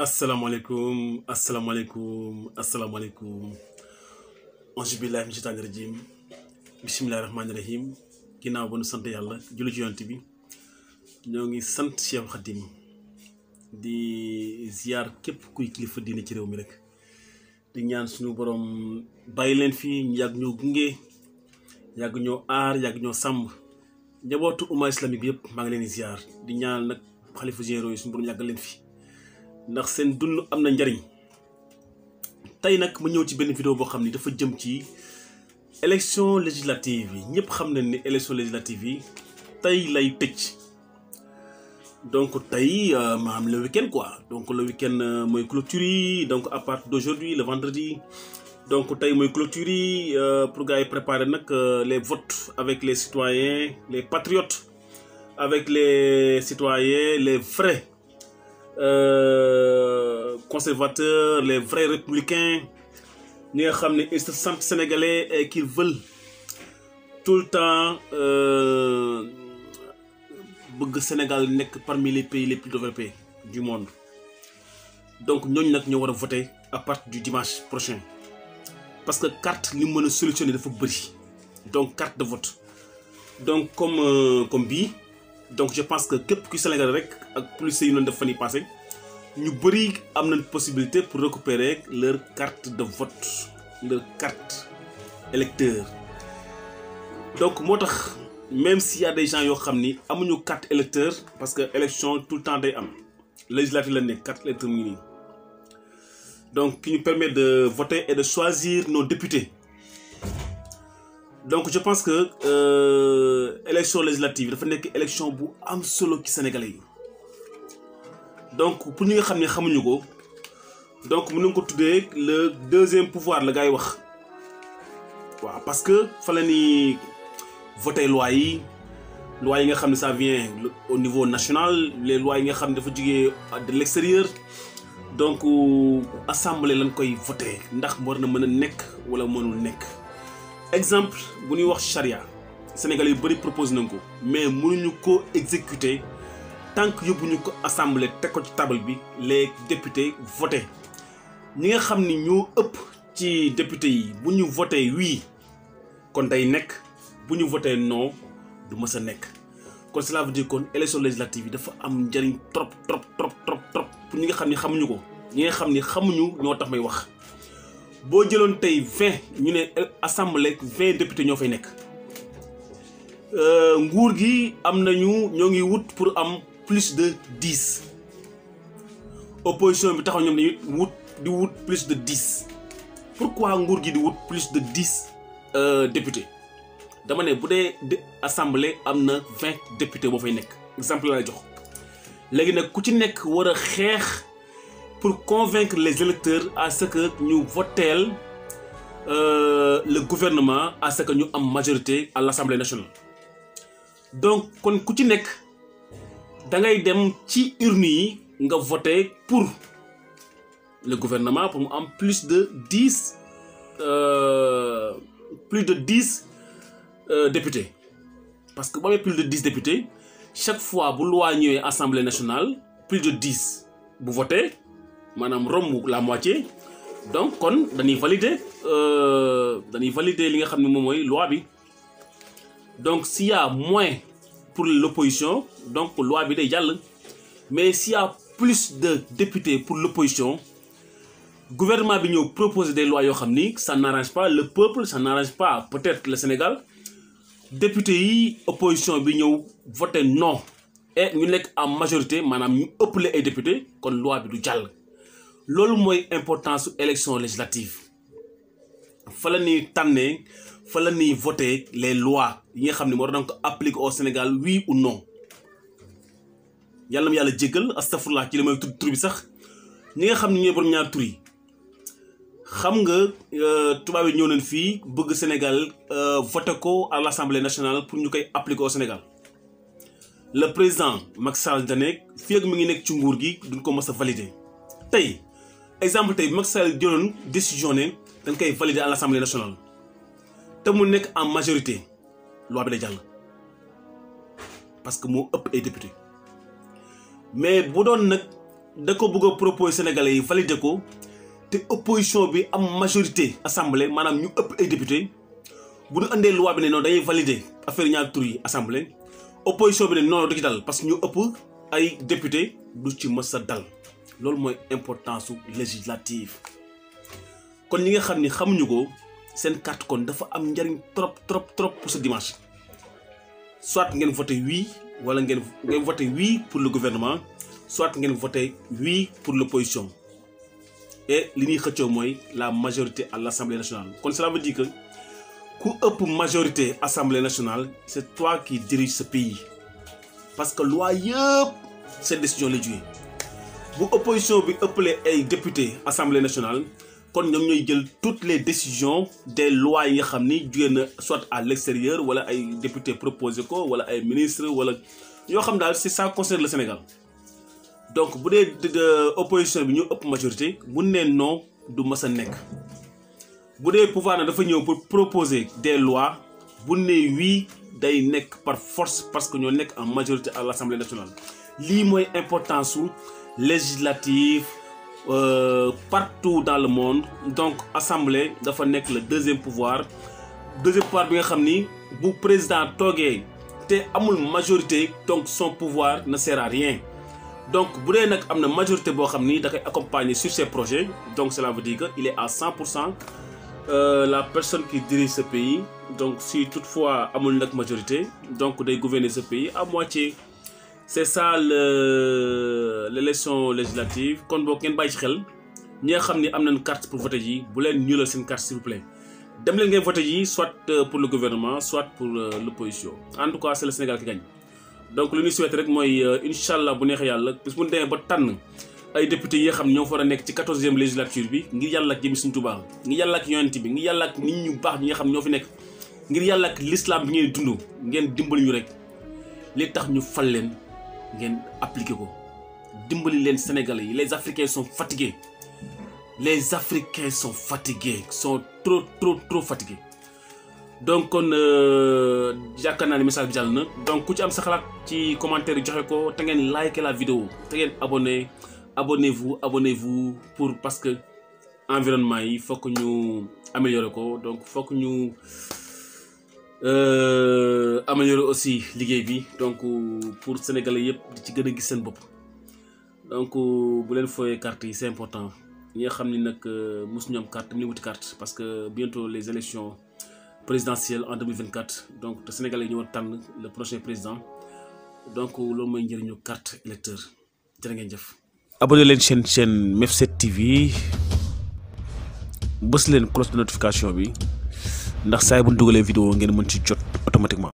asalaamaaleykum ange billahi min shaytaani rajim bismillahi rahmaani rahim ginnaaw ba nu sant yàlla julli ci yonent bi ñoo ngi sant Cheikh Khadim di ziar képp kuy kilifa diine ci réew mi rek di ñaan suñu borom bàyyi leen fii ñu yàgg ñoo gunge yàgg ñoo aar yàgg ñoo sàmm njabootu umma islamique yëpp maa ngi leen di ziar di ñaan nag xalifa généraux yi suñu borom yàgg leen fi ndax seen dund am na njariñ tey nag ma ñëw ci benn vidéo boo xam ni dafa jëm ci élection législative yi ñëpp xam nañ ni élection législative yi tey lay tëj donc tey maanaam le week-end quoi donc le week-end mooy clôture yi donc à partir d'aujourd'hui le vendredi donc tey mooy clôture yi pour gars yi préparer nag les votes avec les citoyens les patriotes avec les citoyens les vrais conservateurs, les vrais républicains, ils se sentent sénégalais et qu'ils veulent tout le temps le Sénégal n'est parmi les pays les plus développés du monde. Donc nous allons voter à partir du dimanche prochain. Parce que carte, nous allons solutionner de bris. Donc carte de vote. Donc comme bi. Donc je pense que képp ku Sénégal rek ak plus yi noonu def fan yi passé ñu bëri am nañ possibilité pour récupérer leur carte de vote leur carte électeur donc moo tax même s'il y a des gens yoo xam ni amuñu carte électeur parce que élection tout le temps day am législative la nekk carte électeur mu ngi nii donc qui nous permet de voter et de choisir nos députés. Donc je pense que élection législative dafa nekk élection bu am solo ci sénégalais yi donc pour ñi nga xam ne xamuñu ko donc mën nañu ko tuddee le deuxième pouvoir la gars yi wax waaw parce que fa la ni voter loi yi nga xam ne ça vient au niveau national les lois yi nga xam ne dafa jógee de l'extérieur donc assemblée lañ koy voter ndax war na mën a nekk wala mënul nekk. Exemple bu ñuy wax charia Sénégal yu bëri propose nañ ko mais mënuñu ko exécuter tant que yóbbuñu ko assemblée teg ko ci table bi les députés voté ñi nga xam ni ñoo ëpp ci députés yi bu ñu voté oui kon day nekk bu ñu voté non du mës a nekk kon cela veut dire kon élection législative yi dafa am njëriñ trop pour ñi nga xam ni xamuñu ko ñi nga xam ni xamuñu ñoo tax may wax. boo jëloon tey 20 ñu ne assemblée 20 députés ñoo fay nekk nguur gi am nañu ñoo ngi wut pour am plus de 10 opposition bi taxaw ñoom dañuy wut plus de 10 pourquoi nguur gi di wut plus de 10 députés dama ne bu dee assemblée am na 20 députés boo fay nekk exemple la jox léegi nag ku ci nekk war a xeex pour convaincre les électeurs à ce que nous votons le gouvernement à ce que nous ayons majorité à l'Assemblée nationale. Donc, quand ku ci nek da ngay dem ci urne yi nga voter pour le gouvernement pour mu am plus de 10 députés. Parce que si plus de 10 députés, chaque fois que loi ñëwé Assemblée nationale, plus de 10 vous votez manam romb la moitié donc kon dañuy valider li nga xamni mom moy loi bi donc s'il y a moins pour l'opposition donc loi bi day jall mais s'il y a plus de députés pour l'opposition gouvernement bi ñeu proposer des lois yo xamni ça n'arrange pas le peuple ça n'arrange pas peut-être le Sénégal députés yi opposition bi ñeu voter non et ñu nek en majorité manam ñu ëppale ay députés kon loi bi du jall. Loolu mooy importance élection législative fa la ñuy tànnee fa la ñuy voter les lois yi nga xam ne moo doon ko appliquer au Sénégal oui ou non yàlla na yàlla jéggal astafurlah ci li may tur bi sax ñi nga xam ne ñooy borom ñaar tur yi xam nga tubaab yi ñëw nañ fii bëgg Sénégal voter ko à l'Assemblée nationale pour ñu koy appliquer au Sénégal le président Macky Sall da nekk fii ak mi ngi nekk ci nguur gi duñ ko mës a valider tey. Exemple tey Macky Sall jëloon décision ne dañ koy valider à l'Assemblée nationale te mu nekk en majorité loi bi day jàll parce que moo ëpp ay député mais bu doon nag da ko bëgg a proposer Sénégalais yi valider ko te opposition bi am majorité assemblée maanaam ñu ëpp ay député bu ñu andee loi bi ne noonu dañuy valider affaire ñaar tur yi assemblée opposition bi ne noonu du ci dal parce que ñu ëpp ay député du ci mës a dal loolu mooy importance su législative. kon ñi nga xam ni xamuñu ko seen carte kon dafa am njariñ trop pour ce dimanche soit ngeen voté oui wala ngeen voté oui pour le gouvernement soit ngeen voté oui pour l'opposition et li ñuy xëccoo mooy la majorité à l'Assemblée nationale. kon cela veut dire que ku ëpp majorité Assemblée nationale c'est toi qui dirige ce pays parce que loi yëpp cette décision la jógee bu opposition bi ëppalee ay député Assemblée nationale kon ñoom ñooy jël toutes les décisions des lois yi nga xam ni jóge na soit à l'extérieur wala ay député proposé ko wala ay ministre wala yoo xam daal c'est ça concerne le Sénégal. donc bu dee opposition bi ñu ëpp majorité bu nee non du mës a nekk bu dee pouvoir na dafa ñëw pour proposer des lois bu nee oui day nekk par force parce que ñoo nekk en majorité à l'Assemblée nationale. lii mooy importance su législative partout dans le monde. donc assemblée dafa nekk le deuxième pouvoir bi nga xam ni bu président toogee te amul majorité donc son pouvoir ne sert à rien. donc bu dee nag am na majorité boo xam ni da koy accompagner sur ses projets donc cela veut dire que il est à 100% la personne qui dirige ce pays. donc si toutefois amul nag majorité donc day gouverner ce pays à moitié. c'est ça l'élection législative. kon boo ngeen bàyyi ci xel ñi nga xam ni am nañ carte pour voter ji bu leen ñuulal seen carte s'il vous plaît dem leen ngeen voter ji soit pour le gouvernement soit pour l'opposition. en tout cas c'est le Sénégal qui gagne. donc lu ñuy souhaiter rek mooy incha allah bu neexee yàlla bis bu ñu demee ba tànn ay députés yi nga xam ne ñoo fa war a nekk ci 14e législature bi ngir yàlla ak jëmi Sëriñ Tuubaa ngir yàlla ak yonent bi ngir yàlla ak nit ñu baax ñi nga xam ne ñoo fi nekk ngir yàlla ak l'islam bi ngeen dund ngeen dimbali ñu rek li tax ñu fal leen ngeen appliquer ko dimbali leen Sénégalais yi. les Africains sont fatigués sont trop fatigués. donc kon yaakaar naa ne message bi jàll na donc ku ci am sa xalaat ci commentaire yi joxe ko te ngeen liker la vidéo te ngeen abonnez-vous pour parce que environnement yi fokk ñu améliorer ko donc fokk ñu améliorer aussi liggéey bi donc pour Sénégalais yëpp di ci gën a gis seen bopp. donc bu leen fooyee carte yi c'est important ñi nga xam ni nag mosuñu am carte ñu wuti carte parce que bientôt les élections présidentielle en 2024 donc te Sénégalais yi ñoo tànn le prochain président donc loolu mooy njëriñu carte électeur jërë ngeen jëf. abonné leen chaîne MEF7 TV bës leen cloche de notification bi ndax saa yi bu ñu dugalee vidéo ngeen mën ci jot automatiquement.